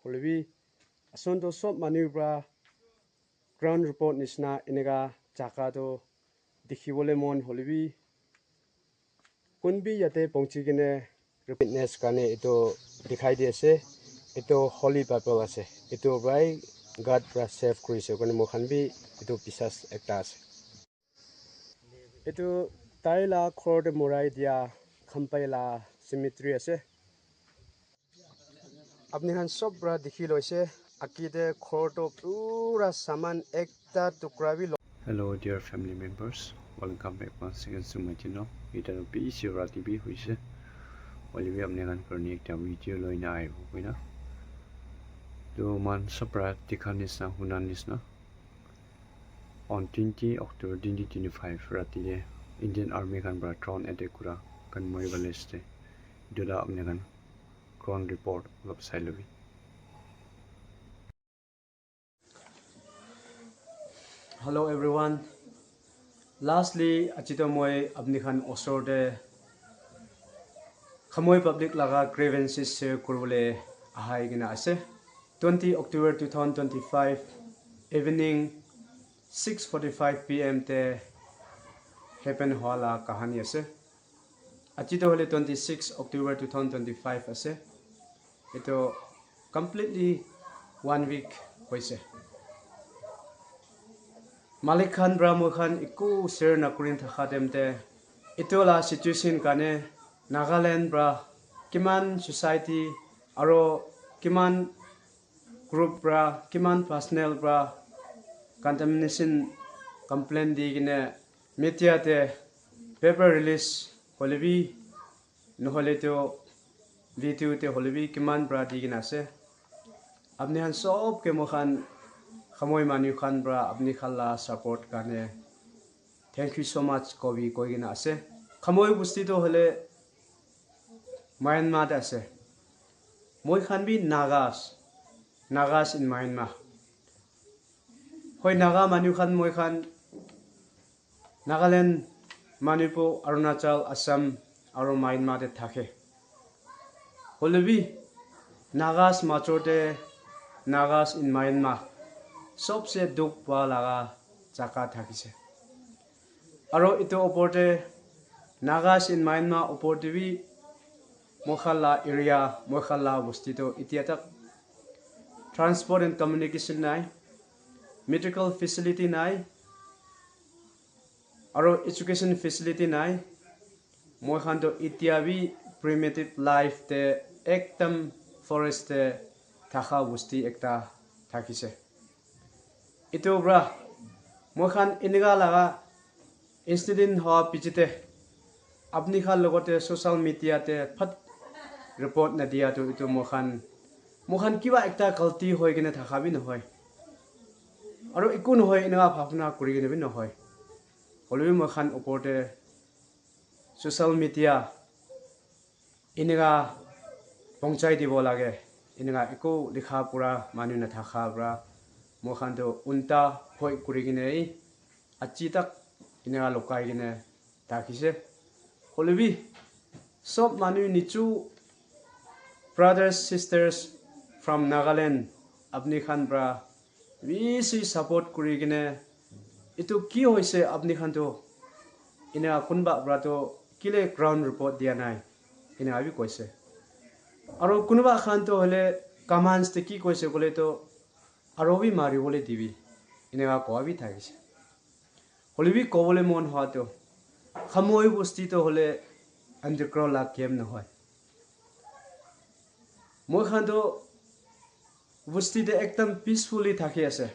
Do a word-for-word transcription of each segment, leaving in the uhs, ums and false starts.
Hoilebi ason to sob manu pra ground report nishina eneka jaka to dikhibole mon hoilebi kun bi yate pongchi kene witness karne etu dikhai di ase. Etu Holy Bible ase. Etu prai God pra save kurise koine moikhan bi etu bisas ekta ase. Etu tai la ghor te morai dia Khampai la cemetery ase. Apni khan sob pra dikhi loise, aki te ghor to pura saman ekta tukra bi lo- Hello, dear family members. Welcome back once again to my channel. Ita to bishi rati bi hoise. Hoile bi apni khan karne ekta video loi na ahibo koina. To man sob pra dikha nisna, huna nisna. On twenty October twenty twenty-five rati te Indian Army khan pra drone attack kura Kanmoi Village te. Etu la apni khan ground report olop sai lobi. Hello everyone. Lastly, aji to moi apni khan osor te Khamoi public laga grievances share kuribole ahai kena ase. Twenty October two thousand twenty-five evening six forty-five P M te happen hua la kahani ase. Aji to hoile twenty-six October two thousand twenty-five ase. Etu completely one week hoise. Malik khan pra moi khan eku share nakurin thaka time te etu la situation karne Nagaland pra kiman society aro kiman group pra kiman personnel pra contamination complaint di kene media te paper release hoile bi nohole to video te hoile bi kiman pra di kene ase. Apni khan sob ke moi khan Khamoi manu khan pra apni khan la support karne thank you so much kobi koi kene ase. Khamoi bosti to hoile Myanmar te ase. Moi khan bi Nagas, Nagas in Myanmar. Hoi, Naga manu khan moi khan Nagaland, Manipur, Arunachal, Assam aro Myanmar te thake. Hoile bi Nagas major te Nagas in Myanmar sobse dukh pa laga jaka thakise. Aro etu opor te Nagas in Myanmar opor te bi moi khan la area, moi khan la bosti to etia tak transport and communication nai, medical facility nai, aro education facility nai. Moi khan to etia bi primitive life te ekdam forest te thaka bosti ekta thakise. Etu pra moi khan eneka laga incident hoa piche te apni khan logote social media te phat report na dia tu etu moi khan, moi khan kiba ekta galti hoi kene thaka bi nohoi. Aro eku nohoi eneka bhabna kuri kene bi nohoi. Hoile bi moi khan opor te social media eneka pongchai dibo lage, eneka eku likha pura manu nathaka pra moi khan to unta hoi kuri kene aji tak eneka lukai kene thakise. Hoile bi sob manu nichu brothers, sisters from Nagaland, apni khan pra bishi support kuri kene etu ki hoise apni khan to eneka kunba pra to kile ground report dia nai eneka bi koise. Aro kunuba khan to hoile commands te ki koise koile to aro bi mari bole dibi eneka koa bi thakise. Hoile bi kobole mon hoa to Khamoi bosti to hoile underground la camp nohoi. Moi khan to bosti te ekdam peacefully thaki ase.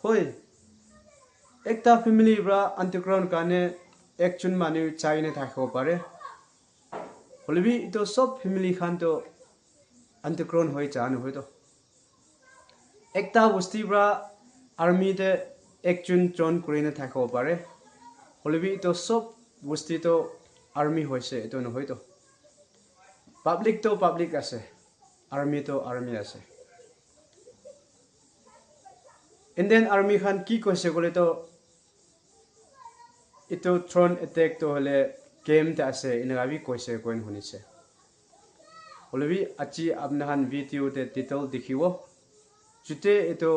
Hoi, ekta family pra underground karne ekjon manu jai ne thakibo pare. Hoile bi etu sob family khan to underground hoi ja nohoi to. Ekta bosti pra army te ekjon join kuri ne thakibo pare. Hoile bi etu sob bosti to army hoise, etu nohoi to. Public to public ase, army to army ase. Indian army khan ki koise koile to etu drone attack to hoile game te ase, eneka bi koise koin hunise. Hoilebi aji apni khan video te detail dikhibo. Jute etu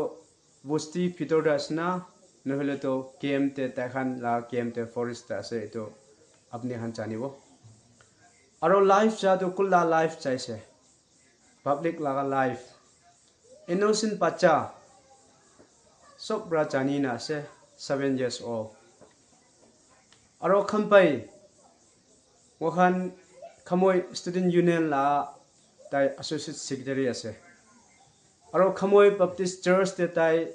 bosti bhitor te ase na, nohole to camp te, tai khan la camp te, forest te ase, etu apni khan janibo. Aro live ja tu kunla live jaise, public laga live. Innocent bacha sob pra jani na ase, seven years old. Aro Khampai, moikhan Khamoi Student Union la tai associate secretary ase. Aro Khamoi Baptist Church te tai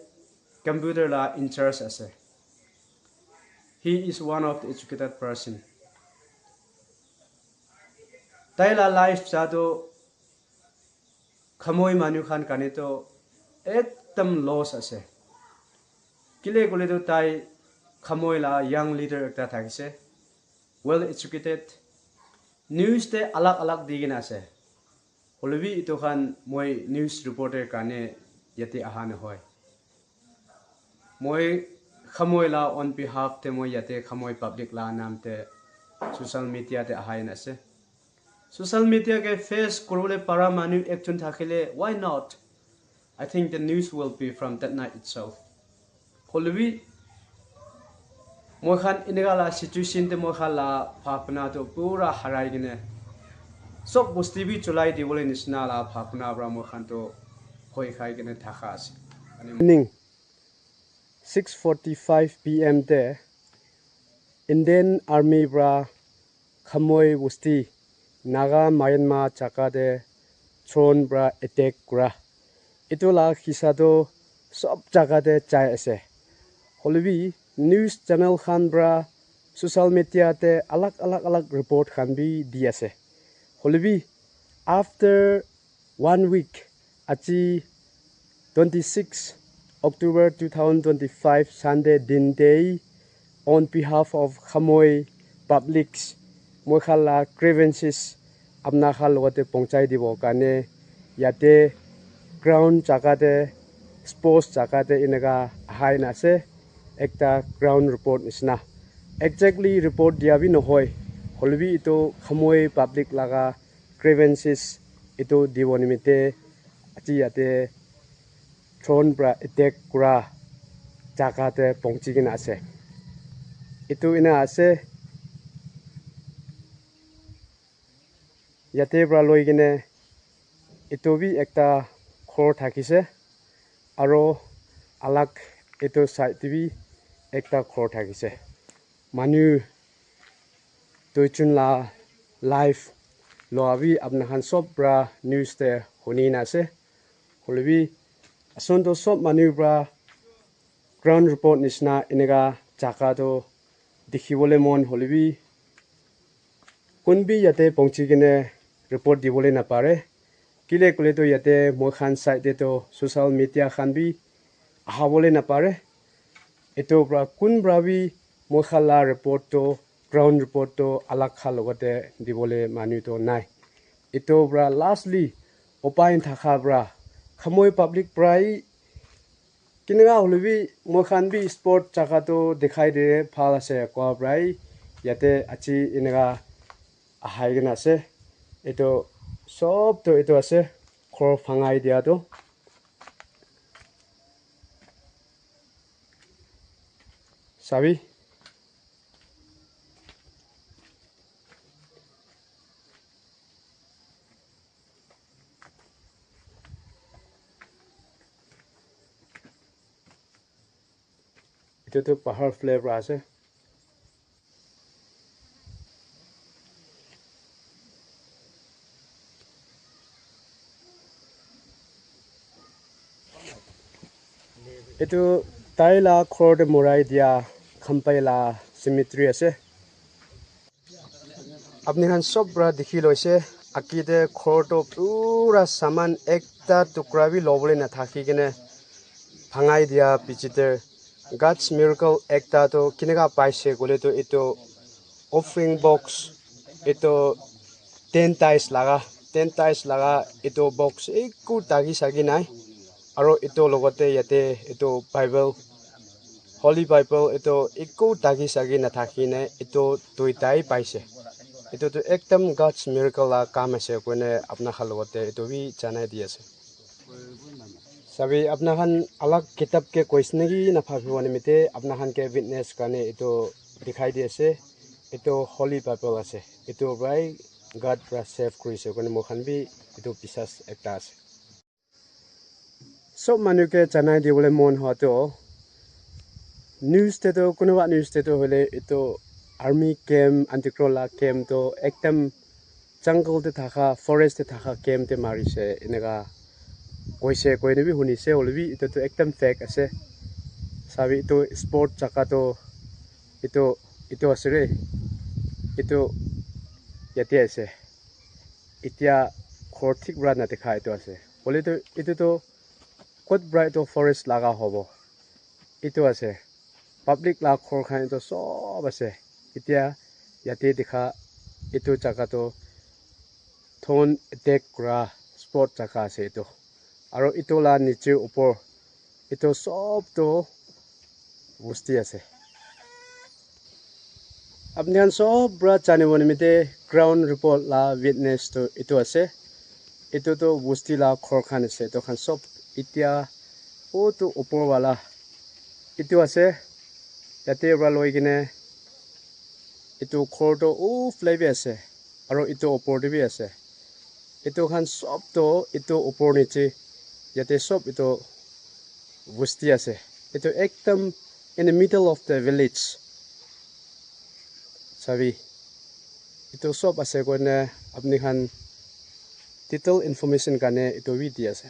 computer la in charge ase. He is one of the educated person. Tai la life ja tu Khamoi manu khan karne to ekdam loss ase. Kile kole to tai Khamoi la young leader ekta thakise, well educated, news te alag alag di kena ase. Hoilebi etu khan moi news reporter karne yate aha nohoi. Moi Khamoi la on behalf te moi yate Khamoi public la naam te social media te ahai na ase. Social media ke face kuribole para manu ekjon thakile, why not? I think the news will be from that night itself. Hoilebi moi khan eneka la situation te moi khan la bhabna to pura harai kene sob bosti bi cholai dibole nisna la bhabna pra moi khan to bhoi khai kene thaka ase. Morning six forty-five P M te Indian Army pra Khamoi bosti, Naga Myanmar jaga te drone pra attack kura. Etu la kisa tu sob jaga te jai ase. Hoilebi news channel khan pra social media te alag alag alag report khan bi di ase. Hoilebi after one week, aji twenty-six October two thousand twenty-five Sunday din te on behalf of Khamoi publics, moi khan la grievances apna khan logote pohonchai dibo karne yate ground jaga te, sports jaga te eneka ahai na ase, ekta ground report nisna. Exactly report dia bi nohoi, hoilebi etu Khamoi public laga grievances etu dibo nimite aji yate drone pra attack kura jaga te pohonchi kena ase. Etu ena ase, yate pra loi kene etu bi ekta ghor thakise, aro alag etu side te bi ekta ghor thakise. Manu duijon la life loa bi apna khan sob pra news te huni na ase. Hoilebi ason to sob manu pra ground report nisna eneka jaga to dikhibole mon hoilebi kun bi yate pohonchi kene report dibole napare. Kile kole to yate moi khan side te to social media khan bi ahabole napare. Etu pra kun pra bi moi khan la report to, ground report to alag khan logote dibole manu to nai. Etu pra lastly upai nathaka pra Khamoi public pra hi keneka hoilebi moi khan bi sport jaga to dikhai dile bhal ase koa pra hi yate aji eneka ahai kena ase. Etu sob to etu ase, ghor bhangai dia to. Sabi? Etu tu bahar flavor ase. Etu tai la ghor te morai dia Khampai la cemetery ase. Apni khan sob pra dikhi loise, aki te ghor to pura saman ekta tukra bi lobole nathaki kene bhangai dia piche te God's miracle ekta to kineka paise koile to etu offering box, etu ten tithes laga, ten tithes laga etu box ekku dagi sagi nai. Aro etu logote yate etu Bible, Holy Bible etu ekku dagi sagi nathaki ne etu duitai paise. Etu tu ekdam God's miracle la kam ase koine apna khan logot te etu bi janai di ase. Sabi apna khan alag kitab ke koise naki na bhabi wani mite apna khan ke witness karne etu dikhai di ase. Etu Holy Bible ase. Etu prai God pra save kuri ase koine moi khan bi etu bisas ekta ase. Sob manu ke janai dibole mon hoa tu news te tu kunuba news te tu hoile etu army camp antikro la camp tu ekdam jungle te thaka forest te thaka camp te marise eneka koise koine bi hunise hoile bi etu tu ekdam fake ase. Sabi etu sport jaka tu etu etu ase re etu yate ase. Etia ghor thik para na dikha etu ase. Hoile tu etu tu kot para etu forest laga hobo. Etu ase. Public la ghor khan etu sob ase. Etia yate dikha etu jaga tu thon attack kura spot jaga ase etu. Aro etu la niche upor etu sob tu bosti ase. Apni khan sob para janibo nimite ground report la witness tu etu ase. Etu tu bosti la ghor khan ase. Etu khan sob etia utu upor wala etu ase. Yate para loi kene etu ghor tu ufale bi ase. Aro etu upor te bi ase. Etu khan sob tu etu upor niche yate sob etu bosti ase. Etu ekdam in the middle of the village. Sabi, etu sob ase koine apni khan detail information karne etu bi di ase.